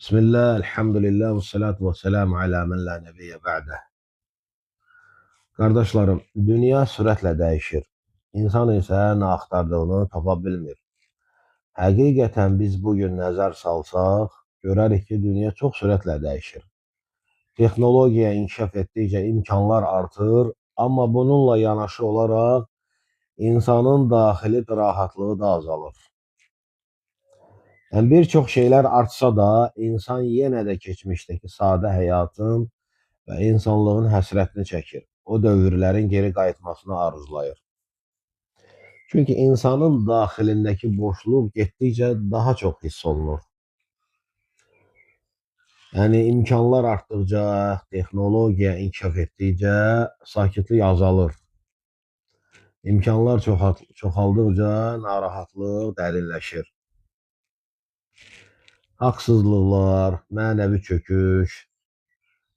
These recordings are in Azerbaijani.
Bismillah, elhamdülillah, və salatu və selamu alə mən la nəbiyyə bə'də. Qardaşlarım, dünya sürətlə dəyişir. İnsan isə nə axtardığını tapa bilmir. Həqiqətən biz bugün nəzər salsaq, görərik ki, dünya çox sürətlə dəyişir. Texnologiya inkişaf etdikcə imkanlar artır, amma bununla yanaşı olaraq insanın daxili rahatlığı da azalır. Yəni bir çox şeylər artsa da, insan yenə də keçmişdəki sadə həyatın və insanlığın həsrətini çəkir. O dövrlərin geri qayıtmasını arzulayır. Çünki insanın daxilindəki boşluq getdikcə daha çox hiss olunur. Yəni imkanlar artdıqca, texnologiya inkişaf etdikcə sakitlik azalır. İmkanlar çoxaldıqca narahatlıq dərinləşir. Haqsızlıqlar, mənəvi çöküş,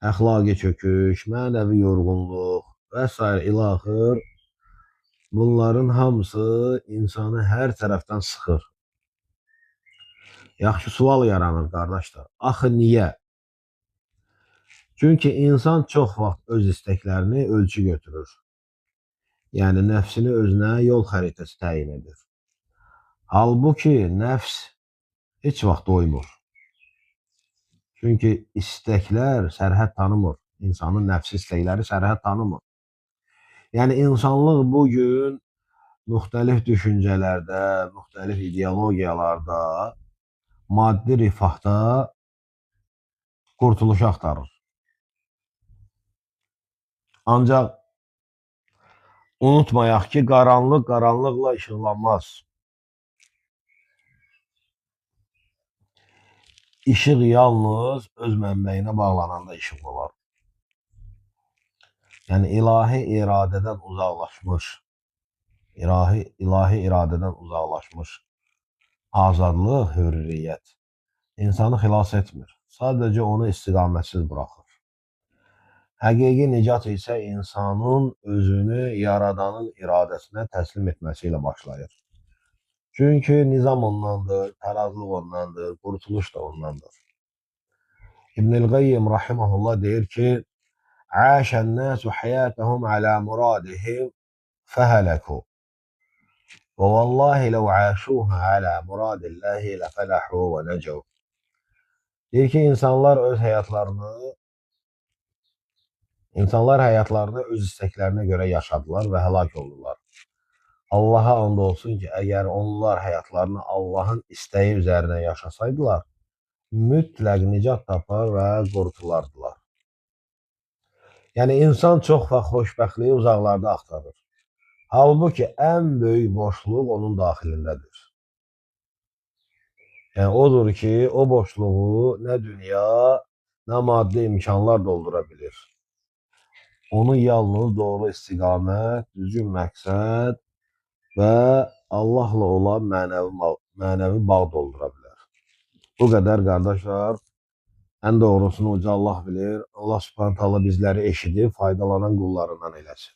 əxlaqi çöküş, mənəvi yorğunluq və sair ilaxır, bunların hamısı insanı hər tərəfdən sıxır. Yaxşı sual yaranır qardaşlar. Axı niyə? Çünki insan çox vaxt öz istəklərini ölçü götürür. Yəni nəfsini özünə yol xəritəsi təyin edir. Halbuki nəfs heç vaxt doymur. Çünki istəklər sərhəd tanımır. İnsanın nəfsi istəkləri sərhəd tanımır. Yəni insanlıq bugün müxtəlif düşüncələrdə, müxtəlif ideologiyalarda, maddi rifahda qurtuluş axtarır. Ancaq unutmayaq ki, qaranlıq qaranlıqla işıqlanmaz. İşıq yalnız öz mənbəyinə bağlananda işıq olar. Yəni ilahi iradədən uzaqlaşmış, ilahi iradədən uzaqlaşmış azadlıq, hürriyyət insanı xilas etmir. Sadəcə onu istiqamətsiz buraxır. Həqiqi nicat isə insanın özünü Yaradanın iradəsinə təslim etməsi ilə başlayır. Çünki nizam ondandır, tərazlıq ondandır, qurtuluş da ondandır. İbnül Qayyim rahimehullah deyir ki, "Aşən-nasu hayatahum ala muradihim fəhələku. Və vallahi law aşuha ala muradillahi lefeləhu və necev." Deyir ki, insanlar öz həyatlarını öz istəklərinə görə yaşadılar və həlak oldular. Allaha and olsun ki, əgər onlar həyatlarını Allahın istəyi üzərinə yaşasaydılar, mütləq nicat tapar və qurtulardılar. Yəni insan çox vaxt xoşbəxtliyi uzaqlarda axtarır. Halbuki ən böyük boşluq onun daxilindədir. Yəni odur ki, o boşluğu nə dünya, nə maddi imkanlar doldura bilir. Onu yalnız doğru istiqamət, düzgün məqsəd və Allahla olan mənəvi bağ doldura bilər. Bu qədər qardaşlar. Ən doğrusunu uca Allah bilir. Allah Subhanahu taala bizləri eşidib faydalanan qullarından eləsin.